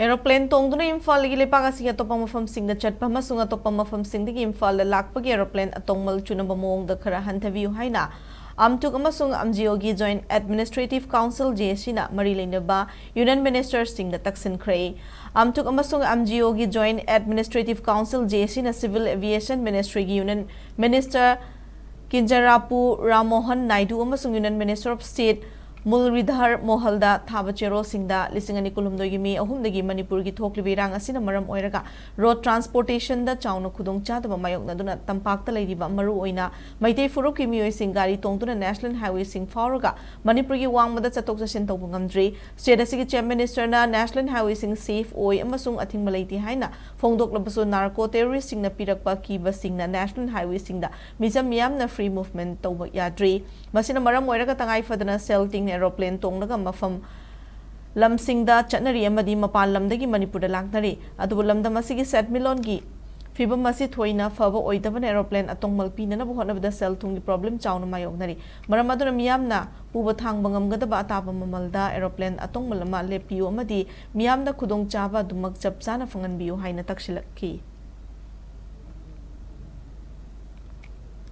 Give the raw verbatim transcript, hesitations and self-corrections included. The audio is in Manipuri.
ꯑꯦꯔꯣꯄ꯭ꯂꯦꯟ ꯇꯣꯡꯗꯨꯅ ꯏꯝꯐꯥꯜꯗꯒꯤ ꯂꯩꯕꯥꯛ ꯑꯁꯤꯒꯤ ꯑꯇꯣꯞꯄ ꯃꯐꯝꯁꯤꯡꯗ ꯆꯠꯄ ꯑꯃꯁꯨꯡ ꯑꯇꯣꯞꯄ ꯃꯐꯝꯁꯤꯡꯗꯒꯤ ꯏꯝꯐꯥꯜꯗ ꯂꯥꯛꯄꯒꯤ ꯑꯦꯔꯣꯄ꯭ꯂꯦꯟ ꯑꯇꯣꯡꯃꯜ ꯆꯨꯅꯕ ꯃꯑꯣꯡꯗ ꯈꯔ ꯍꯟꯊꯕꯤꯌꯨ ꯍꯥꯏꯅ ꯑꯝꯇꯨꯛ ꯑꯃꯁꯨꯡ ꯑꯝꯖꯤꯑꯣꯒꯤ ꯖꯣꯏꯟꯠ ꯑꯦꯗꯃꯤꯅꯤꯁꯇ꯭ꯔꯦꯇꯤꯚ ꯀꯥꯎꯟꯁꯤꯜ, ꯖꯦ ꯑꯦ ꯁꯤꯅ ꯃꯔꯤ ꯂꯩꯅꯕ ꯌꯨꯅꯤꯌꯟ ꯃꯤꯅꯤꯁꯇꯔꯁꯤꯡꯗ ꯇꯛꯁꯤꯟꯈ꯭ꯔꯦ꯫ ꯑꯝꯇꯨꯛ ꯑꯃꯁꯨꯡ ꯑꯝꯖꯤꯑꯣꯒꯤ ꯖꯣꯏꯟꯠ ꯑꯦꯗꯃꯤꯅꯤꯁꯇ꯭ꯔꯦꯇꯤꯚ ꯀꯥꯎꯟꯁꯤꯜ, ꯖꯦ ꯑꯦ ꯁꯤꯅ civil aviation ꯃꯤꯅꯤꯁꯇ꯭ꯔꯤꯒꯤ union minister ꯀꯤꯟꯖꯔꯥꯄꯨ ꯔꯥꯝꯃꯣꯍꯟ Naidu ꯑꯃꯁꯨꯡ ꯌꯨꯅꯤꯌꯟ ꯃꯤꯅꯤꯁꯇꯔ ꯑꯣꯐ ꯁ꯭ꯇꯦꯠ ꯃꯨꯔꯂꯤꯙꯔ ꯃꯣꯍꯜꯗ ꯊꯥꯕ ꯆꯦꯔꯣꯜꯁꯤꯡꯗ ꯂꯤꯁꯤꯡ ꯑꯅꯤ ꯀꯨꯟꯍꯨꯝꯗꯣꯏꯒꯤ ꯃꯦ ꯑꯍꯨꯝꯗꯒꯤ ꯃꯅꯤꯄꯨꯔꯒꯤ ꯊꯣꯛꯂꯤꯕ ꯏꯔꯥꯡ ꯑꯁꯤꯅ ꯃꯔꯝ ꯑꯣꯏꯔꯒ ꯔꯣꯗ ꯇ꯭ꯔꯥꯟꯁꯄꯣꯔꯇꯦꯁꯟꯗ ꯆꯥꯎꯅ ꯈꯨꯗꯣꯡꯆꯥꯗꯕ ꯃꯥꯌꯣꯛꯅꯗꯨꯅ ꯇꯝꯄꯥꯛꯇ ꯂꯩꯔꯤꯕ ꯃꯔꯨꯑꯣꯏꯅ ꯃꯩꯇꯩ ꯐꯨꯔꯨꯞꯀꯤ ꯃꯤꯑꯣꯏꯁꯤꯡ ꯒꯥꯔꯤ ꯇꯣꯡꯗꯨꯅ ꯅꯦꯁꯅꯦꯜ ꯍꯥꯏꯋꯦꯁꯤꯡ ꯐꯥꯎꯔꯒ ꯃꯅꯤꯄꯨꯔꯒꯤ ꯋꯥꯡꯃꯗ ꯆꯠꯊꯣꯛ ꯆꯠꯁꯤꯟ ꯇꯧꯕ ꯉꯝꯗ꯭ꯔꯤ꯫ ꯁ꯭ꯇꯦꯠ ꯑꯁꯤꯒꯤ ꯆꯤꯐ ꯃꯤꯅꯤꯁꯇꯔꯅ ꯅꯦꯁꯅꯦꯜ ꯍꯥꯏꯋꯦꯁꯤꯡ ꯁꯦꯐ ꯑꯣꯏ ꯑꯃꯁꯨꯡ ꯑꯊꯤꯡꯕ ꯂꯩꯇꯦ ꯍꯥꯏꯅ ꯐꯣꯡꯗꯣꯛꯂꯕꯁꯨ, ꯅꯥꯔꯀꯣ ꯇꯦꯔꯣꯔꯤꯁꯁꯤꯡꯅ ꯄꯤꯔꯛꯄ ꯀꯤꯕꯁꯤꯡꯅ ꯅꯦꯁꯅꯦꯜ ꯍꯥꯏꯋꯦꯁꯤꯡꯗ ꯃꯤꯆꯝ ꯃꯤꯌꯥꯝꯅ ꯐ꯭ꯔꯤ ꯃꯨꯚꯃꯦꯟꯠ ꯇꯧꯕ ꯌꯥꯗ꯭ꯔꯤ꯫ ꯃꯁꯤꯅ ꯃꯔꯝ ꯑꯣꯏꯔꯒ ꯇꯉꯥꯏ ꯐꯗꯅ ꯁꯦꯜ ꯇꯤꯡꯅ ꯑꯦꯔꯣꯄ꯭ꯂꯦꯟ ꯇꯣꯡꯂꯒ ꯃꯐꯝ ꯂꯝꯁꯤꯡꯗ ꯆꯠꯅꯔꯤ ꯑꯃꯗꯤ ꯃꯄꯥꯟ ꯂꯝꯗꯒꯤ ꯃꯅꯤꯄꯨꯔꯗ ꯂꯥꯛꯅꯔꯤ꯫ ꯑꯗꯨꯕꯨ ꯂꯝꯗꯝ ꯑꯁꯤꯒꯤ ꯁꯦꯟꯃꯤꯠꯂꯣꯟꯒꯤ ꯐꯤꯕꯝ ꯑꯁꯤ ꯊꯣꯏꯅ ꯐꯕ ꯑꯣꯏꯗꯕꯅ ꯑꯦꯔꯣꯄ꯭ꯂꯦꯟ ꯑꯇꯣꯡꯃꯜ ꯄꯤꯅꯅꯕ ꯍꯣꯠꯅꯕꯗ ꯁꯦꯜ ꯊꯨꯝꯒꯤ ꯄ꯭ꯔꯣꯕ꯭ꯂꯦꯝ ꯆꯥꯎꯅ ꯃꯥꯌꯣꯛꯅꯔꯤ꯫ ꯃꯔꯝ ꯑꯗꯨꯅ ꯃꯤꯌꯥꯝꯅ ꯄꯨꯕ ꯊꯥꯡꯕ ꯉꯝꯒꯗꯕ ꯑꯇꯥꯕ ꯃꯃꯜꯗ ꯑꯦꯔꯣꯄ꯭ꯂꯦꯟ ꯑꯇꯣꯡꯃꯜ ꯑꯃ ꯂꯦꯞꯄꯤꯌꯨ ꯑꯃꯗꯤ ꯃꯤꯌꯥꯝꯅ ꯈꯨꯗꯣꯡꯆꯥꯕ ꯑꯗꯨꯃꯛ ꯆꯞ ꯆꯥꯅ ꯐꯪꯍꯟꯕꯤꯌꯨ ꯍꯥꯏꯅ ꯇꯛꯁꯤꯜꯂꯛꯈꯤ꯫